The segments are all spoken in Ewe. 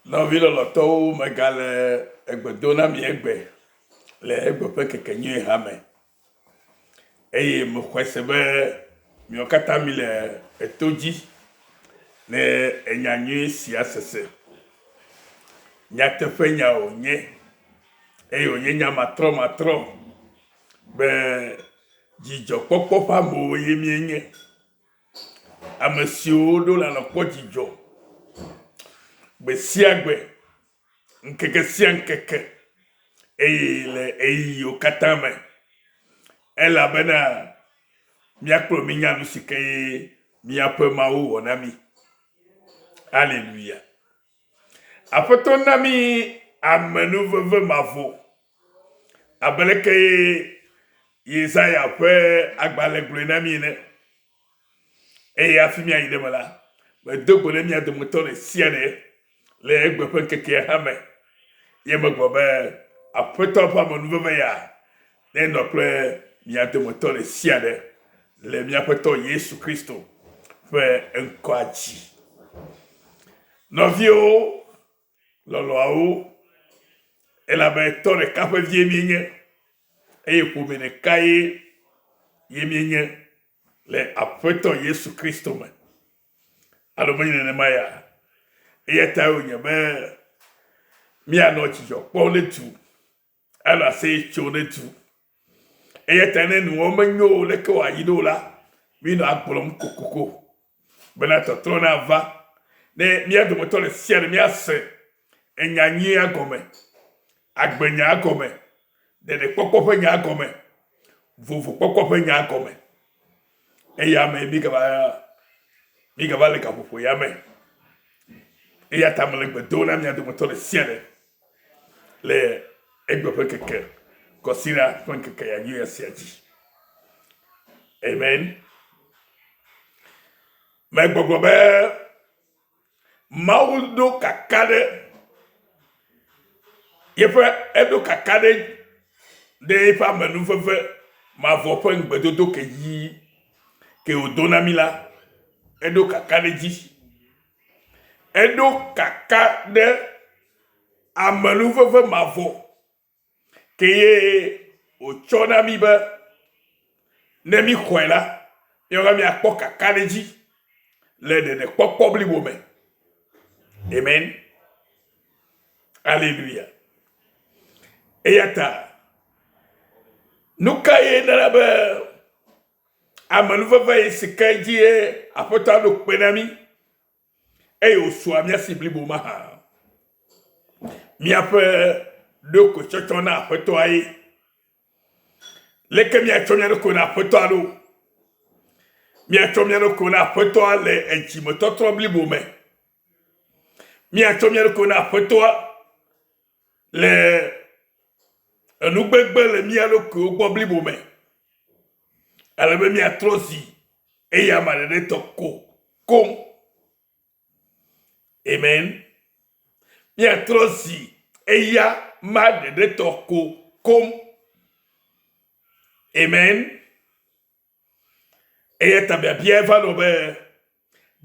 Nɔvi lɔlɔtɔwo, megale egbe dom na mi egbe le egbe ƒe ŋkeke nyui hã me eye mexɔe se be miawo katã mile eto dzi ne enya nyui sia sese. Nyateƒenya wònye eye wònye nya matrɔmatrɔ be dzidzɔkpɔkpɔ ƒe amewo ye míenye. Ame siwo ɖo la nɔ kpɔ dzidzɔ gbe sia gbe, ŋkeke sia ŋkeke eye le ɣeyiɣiwo katã me elabena míakplɔ mínya nu si ke míaƒe Mawu wɔ na mí. Aleluya. Aƒetɔ na mí amenuveve mavɔ abe leke Yesaya ƒe agbalẽ gblɔe na mí ene. Eye hafi míayi ɖe eme la, medo gbe ɖe mía dometɔ ɖe sia ɖe le egbe ƒe ŋkekea hã me. Ye megblɔ be, Aƒetɔ ƒe amenuveve ya nenɔ kple mia dometɔ ɖe sia ɖe le mía Aƒetɔ Yesu Kristo ƒe ŋkɔa dzi. Nɔviwo, lɔlɔ̃awo, elabe tɔ ɖeka ƒe vie míenye eye ƒome ɖeka ye ye míenye le Aƒetɔ Yesu Kristo me. Alo menye nenema ya? Eya tae wònye be míanɔ dzidzɔ kpɔm ɖe du, anɔ aseye tsom ɖe du. Eya ta ne nuwo menyo o leke wòayi ɖo la, míenɔ agblɔm kokoko bena tɔtrɔ nava ne mía dometɔ ɖe sia ɖe míase enya nyuia gɔme, agbenya gɔme, ɖeɖekpɔkpɔ ƒe nya gɔme, vovokpɔkpɔ ƒe nya gɔme. Eya me mígava mígava le gaƒoƒo ya me. Eya ta mele gbe dom na mia dometɔ ɖe sia ɖe le egbe ƒe ŋkeke kɔsiɖa ƒe ŋkeke ya nyuia sia dzi. Amen. Megbɔgblɔ be Mawu ɖo kaka ɖe yeƒe eɖo kaka ɖe ɖe eƒe amenuveve mavɔ ƒe ŋugbedodo ke dzi ke wòdo na mí la, eɖo kaka ɖe edzi. Eɖo kaka ɖe amenuveve mavɔ Ke ye wòtsɔ na mí be ne míxɔe la, míava míakpɔ kakaɖedzi le ɖeɖekpɔkpɔ blibo me. Amen. Aleluya. Eya ta nu kae nana be amenuveve si ke dzie Aƒetɔ ɖo kpe na mí eye wòsua mía si blibo mahã? Míaƒe ɖokuitsɔtsɔ na Aƒetɔa ye. Leke míatsɔ mía ɖokui na Aƒetɔa ɖo? Míatsɔ mía ɖokui na Aƒetɔa le edzimetɔtrɔ blibo me. Míatsɔ mía ɖokui na Aƒetɔa le enugbegbe le mía ɖokuiwo gbɔ blibo me. Ale be míatrɔ zi eya ame ɖeɖe tɔ ko koŋ. Amen. Míatrɔ zi eya ma ɖeɖe tɔ ko koŋ. Amen. Eya ta biabia va nɔ be,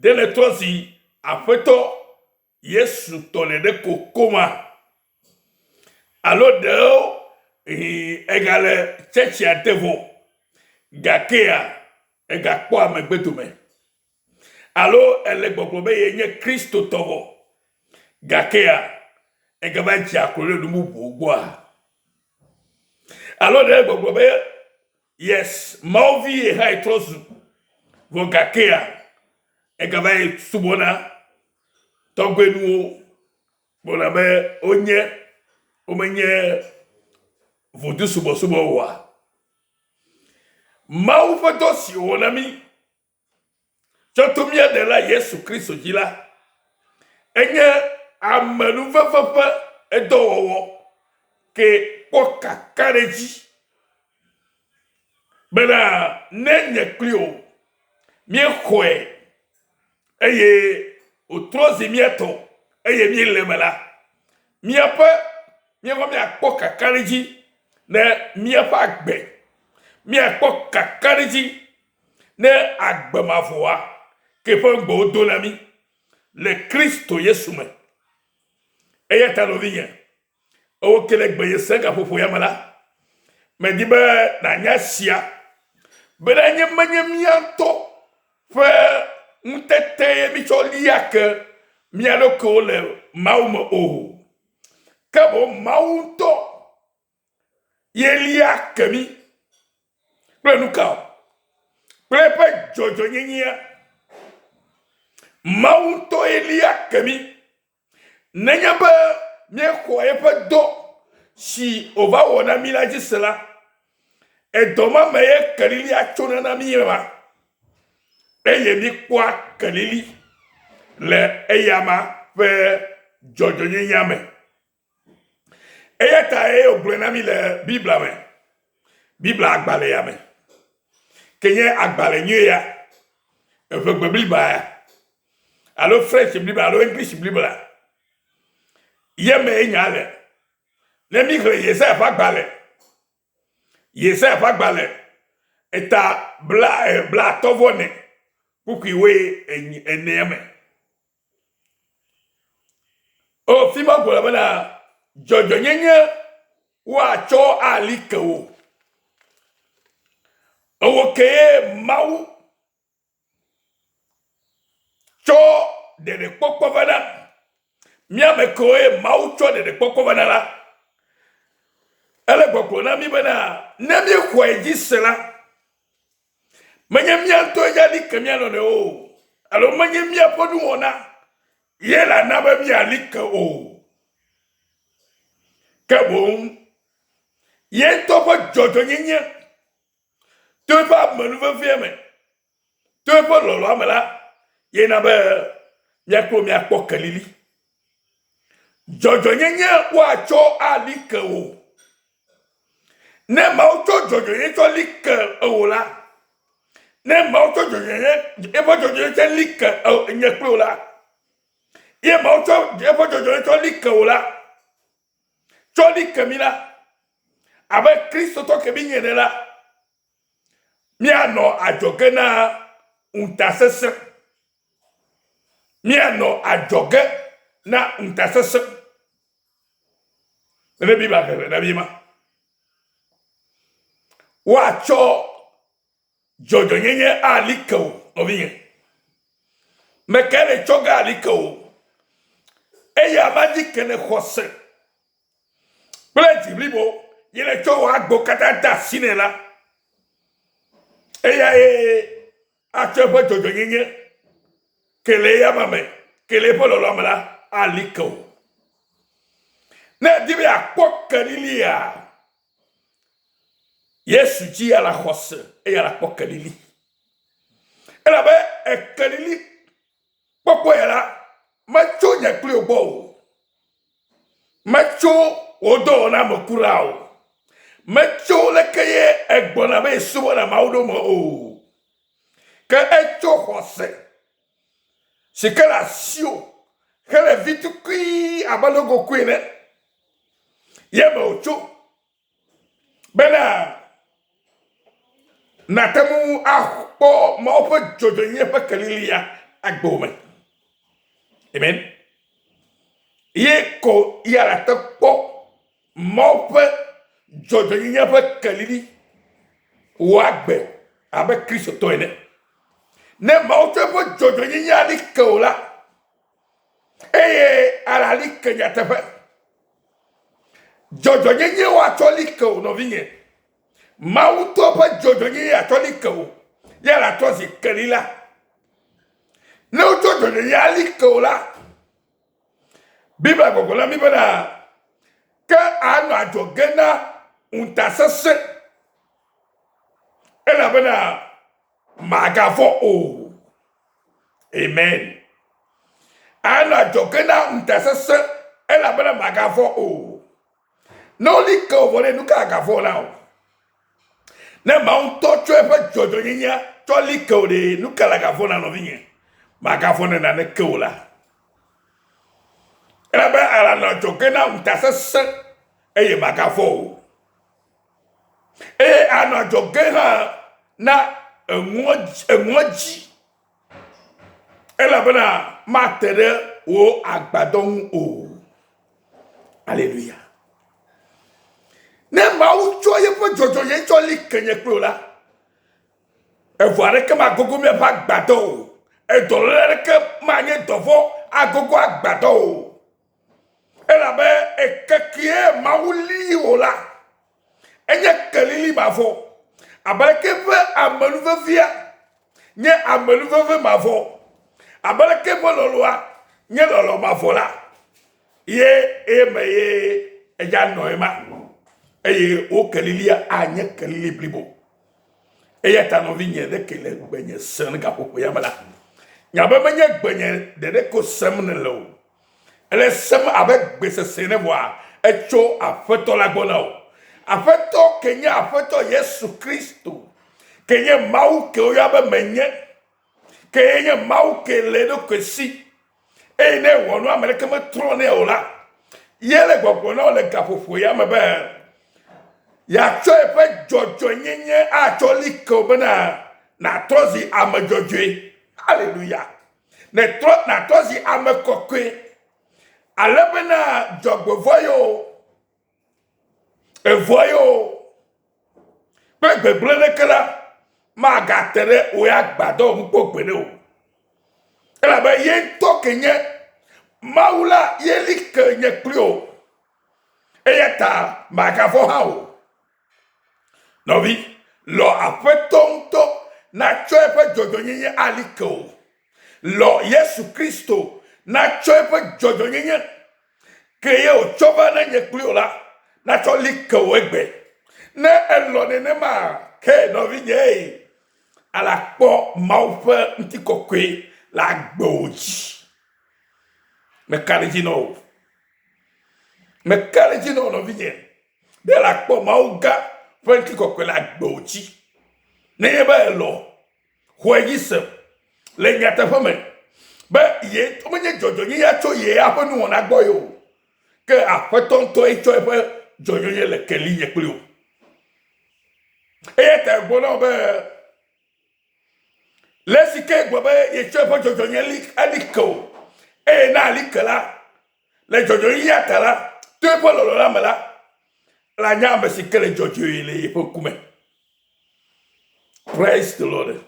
ɖe nètrɔ zi Aƒetɔ Yesu tɔ ɖeɖe ko koŋa? Alo ɖewo egale tsɛtsia te vɔ gakea egakpɔa megbedome? Alo èle gbɔgblɔm be yenye Kristotɔ vɔ, gakea egava dze aklo ɖe nu bubuwo gbɔa? Alo ɖe gbɔgblɔ be yes, Mawu vi ye hã trɔ zu vɔ gakea egava yi subɔna tɔgbenuwo gblɔna be wonye womenye vodu subɔsubɔ oa? Mawu ƒe dɔ si wòwɔ na mí tsɔ to mía Ɖela Yesu Kristo dzi la, enye amenuveve ƒe edɔwɔwɔ ke kpɔ kakaɖedzi bena ne nye kpli wò míexɔe eye wòtrɔ zi mía tɔ eye míele eme la, míaƒe míaƒe míakpɔ kakaɖedzi ne míaƒe agbe, míakpɔ kakaɖedzi ne agbe mavɔa ke ƒe ŋugbe wodo na mí le Kristo Yesu me. Eya ta nɔvinye, ewò ke le gbenye se gaƒoƒo ya me la, medi be nànya esia bena nye menye mía ŋutɔ ƒe ŋutete mítsɔ lia ke mía ɖokuiwo le Mawu me o, ke boŋ Mawu ŋutɔ ye lia ke mí kple nu ka o? Kple eƒe dzɔdzɔnyenyea. Mawu ŋutɔ ye lia ke mí. Nenye be míexɔ eƒe dɔ si wòva wɔ na mí la dzi se la, edɔ ma me ye kelilia tsona na mí ma eye míekpɔa kelili le eyama ƒe dzɔdzɔnyenyea me. Eya tae wògblɔe na mí le Biblia me, Biblia agbalẽa me, ke nye agbalẽ nyui ya, eʋegbe bliba ya, alo French bliba alo English bliba ye mee nya le. Ne míxlẽ Yesaya ƒe agbalẽ, Yesaya ƒe agbalẽ eta bla blaatɔ̃ vɔ ene kpukpui woe enea me. O, fi ma gblɔ bena dzɔdzɔnyenye woatsɔ ali ke wò. Ewò kee Mawu tsɔ ɖeɖekpɔkpɔ va na. Mía ame kewoe Mawu tsɔ ɖeɖekpɔkpɔ va na la, ele gbɔgblɔ na mí bena ne míexɔe dzi se la, Menye mía ŋutɔe dza li ke mía nɔnɔewo o, alo menye míaƒe nuwɔna ye la na be míali ke o. Ke boŋ ye ŋutɔ ƒe dzɔdzɔnyenye to eƒe amenuvevea me, to eƒe lɔlɔ̃a me la, ye na be mía kple wò míakpɔ kelili. Dzɔdzɔnyenye woatsɔ ali ke wò. Ne Mawu tsɔ dzɔdzɔenyenye tsɔ li ke ewò la, ne Mawu tsɔ dzɔdzɔenyenye eƒe dzɔdzɔenyenye tsɔ li ke nye kple wò la, ye Mawu tsɔ eƒe dzɔdzɔenyenye tsɔ li ke wò la, tsɔ li ke mi la, abe Kristotɔ ke mi nye ene la, míanɔ adzɔge na ŋutasesẽ. Míanɔ adzɔge na ŋutasesẽ. Nene Biblia xexlẽ na mí ma. Woatsɔ dzɔdzɔnyenye ali ke wò, nɔvinye. Meke le tsɔ ge ali ke wò. Eya ma dzi ke ne xɔse kple dzi blibo ye le tsɔ wò agbo katã de asi nɛ la, eya ye atsɔ eƒe dzɔdzɔnyenye ke le eyama me, ke le eƒe lɔlɔ̃ me la, ali ke wò. Ne èdi be yeakpɔ kelilia, Yesu dzi ya la xɔse eya la kpɔ kelili. Elabe ekelili kpɔkpɔ ya la metso nye kpli wò gbɔ o. Metso wò dɔwɔna me kura o. Metso leke ye egbɔna be yesubɔna Mawu ɖo me o. Ke etso xɔse si ke le asiwò hele vi tukui abe logokui ene ye me wòtso bena nàte ŋu akpɔ Mawu ƒe dzɔdzɔenyenye ƒe kelilia agbewò me. Amen. Ye ko ya nàte kpɔ Mawu ƒe dzɔdzɔenyenye ƒe kelili wò agbe abe Kristotɔ ene. Ne Mawu tsɔ eƒe dzɔdzɔenyenye ali ke wò la, eye alali ke nyateƒe. Dzɔdzɔenyenye woatsɔ li ke wò nɔvinye. Mawu tɔ ƒe dzɔdzɔenyenye atsɔ li ke wò. Ya la trɔ zi keli la. Ne wotsɔ dzɔdzɔenyenye ali ke wò la, Biblia gbɔgblɔ na mí bena ke anɔ adzɔge na ŋutasesẽ elabena màgavɔ̃ o. Amen. Anɔ adzɔge na ŋutasesẽ elabena màgavɔ̃ o. Ne woli ke wò vɔ ɖe, nu ka agavɔ̃ na wò? Ne Mawu ŋutɔ tsɔ eƒe dzɔdzɔnyenyea tsɔ li ke wò ɖe, nu ka le agavɔ̃ na nɔvinye? Màgavɔ̃ ne naneke o la. Elabe anɔ adzɔge na ŋutasesẽ eye màgavɔ̃ o. Eye anɔ adzɔge hã na eŋɔdzi elabena mate ɖe wò agbadɔ ŋu o. Aleluya. Ne Mawu tsɔ yeƒe dzɔdzɔnyenye tsɔ li ke nye kple wò la, evɔ aɖeke magogo míaƒe agbadɔ o. Edɔléle aɖeke manye dɔvɔ̃ agogo agbadɔ o. Elabe eke kee Mawu li wò la, enye kelili mavɔ. Abe aleke eƒe amenuvevea nye amenuveve mavɔ, abe aleke eƒe lɔlɔ̃a nye lɔlɔ̃ mavɔ la, ye eme ye edza nɔ ema. Eye wo kelilia anye kelili blibo. Eya ta nɔvinye ɖe ke le gbenye sem le gaƒoƒo ya me la, nya be menye gbenye ɖeɖe ko sem nèle o. Ele sem abe gbesese ene vɔa etso Aƒetɔ la gbɔ na wò. Aƒetɔ ke nye Aƒetɔ Yesu Kristo, ke nye Mawu ke woyɔa be menye, ke ye nye Mawu ke le eɖokui si, eye ne ewɔ nu ame ɖeke metrɔ nɛ o la, ye le gbɔgblɔ na wò le gaƒoƒo ya me be yeatsɔ yeƒe dzɔdzɔenyenye atsɔ li ke wò bena nàtrɔ zi ame dzɔdzɔe. Haleluya! Nètrɔ nàtrɔ zi ame kɔkɔe, ale bena dzɔgbevɔ̃e yewo, evɔ̃ yewo kple gbegblẽ ɖeke la magate ɖe wò ya agbadɔ ŋu kpɔ gbeɖe o. Elabe ye ŋutɔ ke nye Mawu la ye li ke nye kpli wò. Eya ta màgavɔ̃ hã o. Nɔvi, lɔ Aƒetɔ ŋutɔ natsɔ eƒe dzɔdzɔnyenye ali ke wò. Lɔ Yesu Kristo natsɔ eƒe dzɔdzɔnyenye ke ye wòtsɔ va na nye kpli wò la, natsɔ li ke wò egbe. Ne èlɔ nenema, ke nɔvinye, ale akpɔ Mawu ƒe ŋutikɔkɔe le agbewò dzi. Meka ɖe edzi na wò. Meka ɖe edzi na wò nɔvinye. Ɖe nàkpɔ Mawu gã ƒe ŋutikɔkɔe le agbewò dzi. Nenye be èlɔ̃, xɔe dzi se le nyateƒe me be ye ŋutɔ menye dzɔdzɔnyenye tso ye ya ƒe nuwɔna gbɔ ye o, ke Aƒetɔ ŋutɔe tsɔ eƒe dzɔdzɔnyenye le keli nye kpli wò. Eya ta egblɔ na wò be le esi ke egblɔ be yetsɔ eƒe dzɔdzɔnyenye li eli ke o, eye na ali ke la, Le dzɔdzɔenyenye ta la, to eƒe lɔlɔ̃ la me la, lanya ame si ke le dzɔdzɔe le yeƒe ŋkume. Praise the Lord.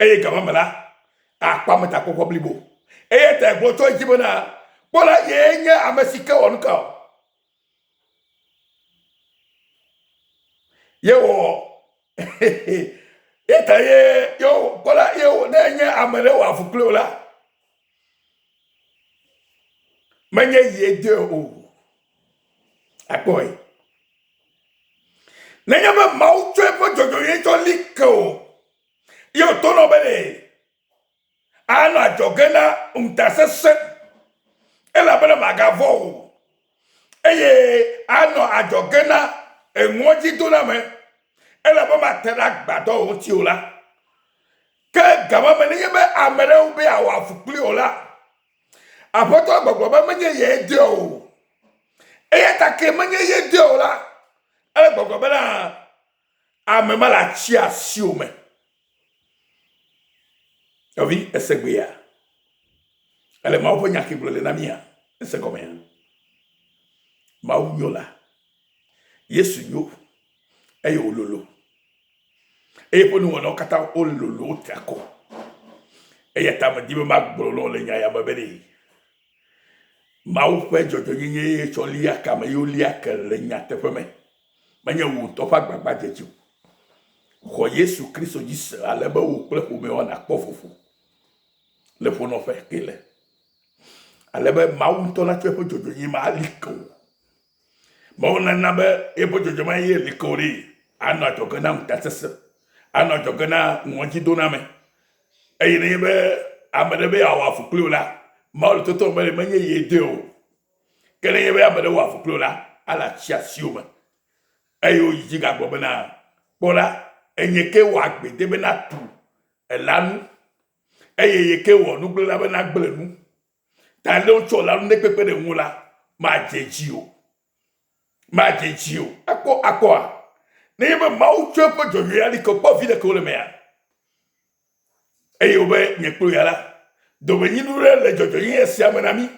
Eye gama me la, akpɔ ametakpɔkpɔ blibo. Eya ta egblɔ tso edzi bena, kpɔ la, yee nye ame si ke wɔ nu ka o. Ye wɔ ye ta ye ye kpɔ la ye ne enye ame ɖe wɔ avu kpli o la, Menye ye de o. Akpɔe. Nenye be Mawu tsɔ eƒe dzɔdzɔenyenye tsɔ li ke o, ye wòto nɔ be ɖe anɔ adzɔge na ŋutasesẽ, elabena magavɔ̃ o, eye anɔ adzɔge na eŋɔdzidoname, elabe mate ɖe agbadɔ ŋuti o la, Ke gama me nenye be ame ɖewo be yeawɔ avu kpli wò la, Aƒetɔ gbɔgblɔ be menye yee dɔe o. Eya ta ke menye ye dɔe o la, ele gbɔgblɔ bena ame ma le atsi asiwò me. Nɔvi, ese gbea? Ele Mawu ƒe nya ke gblɔ le na mía? Ese gɔmea? Mawu nyo la. Yesu nyo eye wòlolo. Eye eƒe nuwɔnawo katã wololo wotri akɔ. Eya ta medi be magblɔ na wò le nya ya me be ɖe Mawu ƒe dzɔdzɔenyenye ye tsɔ lia kame ye wolia ke le nyateƒe me. Menye wò ŋutɔ ƒe agbagbadzedze o. Xɔ Yesu Kristo dzi se ale be wò kple ƒomewo nàkpɔ vovo le ƒonɔƒe ke le. Ale be Mawu ŋutɔ natsɔ eƒe dzɔdzɔenyenye ma ali ke wò. Mawu nana be eƒe dzɔdzɔme ye li ke wò ɖi anɔ adzɔge na ŋutasesẽ, anɔ adzɔge na ŋɔdzidoname. Eye nenye be ame ɖe be yeawɔ avu kpli wò la, Mawu le totom be menye yee dɔe o. Ke nenye be ame ɖe wɔ avu kpli wò la, ele atsi asiwò me. Eye woyi dzi gagblɔ bena, Kpɔ ɖa, enye ke wɔ agbede be natu elãnu, eye ye ke wɔ nugblẽla be nagblẽ nu. Ta ne wotsɔ lãnu ɖe kpekpe ɖe ŋu la, madze edzi o. Madze edzi o. Akpɔ akpɔa? Nenye be Mawu tsɔ eƒe dzɔdzɔe ali ke kpɔ vi ɖeke wole mea? Eye wobe nye kple ya la, domenyinu ɖe le dzɔdzɔenyenye sia me na mí.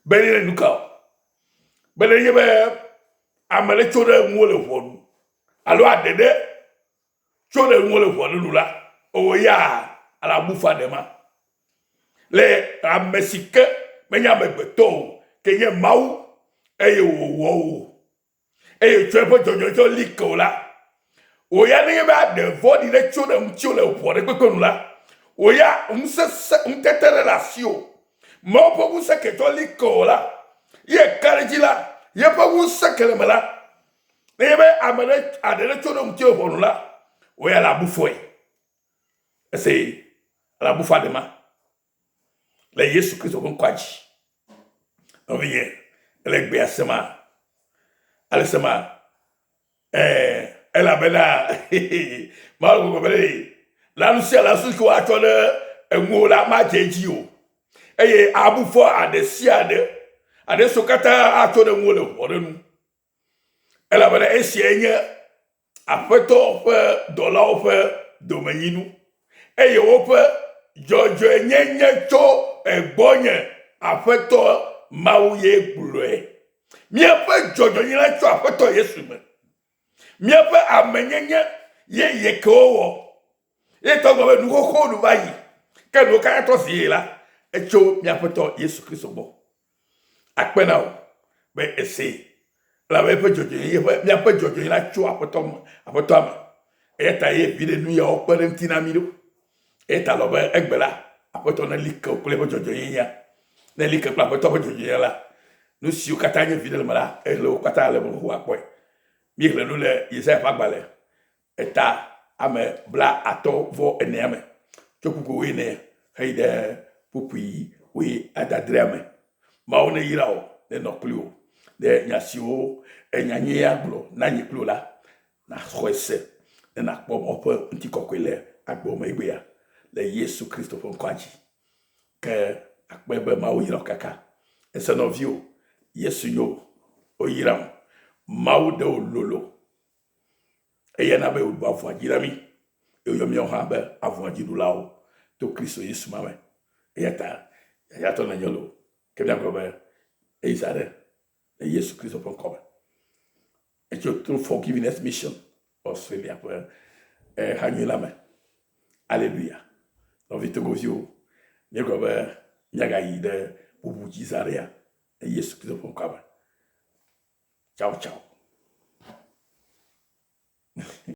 Be ne nu ka o? Be nenye be ame ɖe tso ɖe ŋuwò le ʋɔnu alo aɖe ɖe tso ɖe ŋuwò le ʋɔnu nu la, ewò ya ale abu fɔ aɖe ma. Le ame si ke menye amegbetɔ o, ke nye Mawu eye wòwɔ wò eye wòtsɔ eƒe dzɔdzɔenyenye li ke wò la, wò ya nenye be aɖe vɔ̃ɖi ɖe tso ɖe ŋutiwò le ʋɔ ɖe kpekpe nu la, wò ya ŋusese, ŋutete ɖe le asiwò. Mawu ƒe ŋusẽ ke tsɔ li ke wò la, ye ka ɖe edzi la, yeƒe ŋusẽ ke le eme la, nenye be ame ɖe aɖe ɖe tso ɖe ŋutiwò le ʋɔnu la, wò ya le abu fɔe. Ese le abu fɔ aɖe ma le Yesu Kristo ƒe ŋkɔa dzi. Nɔvinye, ele gbea sema? Ale sema? Ɛɛ, elabena Mawu gbɔgblɔ be ɖe la nu sia la su ke woatsɔ ɖe eŋuwò la madze edzi o. Eye abu fɔ aɖe sia aɖe, aɖe siwo katã atsɔ ɖe ŋuwò le ʋɔ ɖe nu. Elabena esiae nye Aƒetɔ ƒe dɔlawo ƒe domenyinu, eye woƒe dzɔdzɔenyenye tso egbɔnye, Aƒetɔ Mawu ye gblɔe. Míaƒe dzɔdzɔenyenye la tso Aƒetɔ Yesu me. Míaƒe amenyenye yeye ke wowɔ. Ye tɔ gblɔ be nu xoxo nu va yi, ke nuwo katã trɔ zi yeye la, etso mía Aƒetɔ Yesu Kristo gbɔ. Akpe na wò be èsee, elabe eƒe dzɔdzɔenyenye ƒe míaƒe dzɔdzɔenyenye la tso Aƒetɔ me, Aƒetɔa me. Eya ta ye viɖe nu yawo kpe ɖe ŋuti na mí ɖo. Eya ta lɔ be egbe la, Aƒetɔ neli ke wò kple eƒe dzɔdzɔenyenyea. Ne eli ke kple Aƒetɔ ƒe dzɔdzɔenyenyea la, nu siwo katã nye viɖe le eme la, ehle wo katã le eme xoxo akpɔe. Míexlẽ nu le Yesaya ƒe agbalẽ eta ame bla atɔ vɔ enea me tso kpukpui wuiene heyi ɖe kpukpui wui adadrea me. Mawu neyra wò, nenɔ kpli wò ɖe nya siwo enya nyuia gblɔ na nye kpli wò la, nàxɔe se ne nàkpɔ Mawu ƒe ŋutikɔkɔe le agbewò me egbea le Yesu Kristo ƒe ŋkɔa dzi. Ke àkpɔe be Mawu yra wò kaka. Ese nɔviwò, Yesu nyo, woyram. Mawu ɖe wò lolo. Eya na be wòɖu avɔa dzi na mí, eye wòyɔ míawo hã be avɔa dzi ɖulawo to Kristo Yesu ma me. Eya ta yayratɔ nènye loo, ke míagblɔ be eyi za ɖe le Yesu Kristo ƒe ŋkɔ me. Etso True Forgiveness Mission Australia ƒe eh, ha nyui la me. Aleluya. Nɔvi Togoviwo, míegblɔ be míagayi ɖe bubu dzi za ɖea le Yesu Kristo ƒe ŋkɔa me. Ciao, ciao.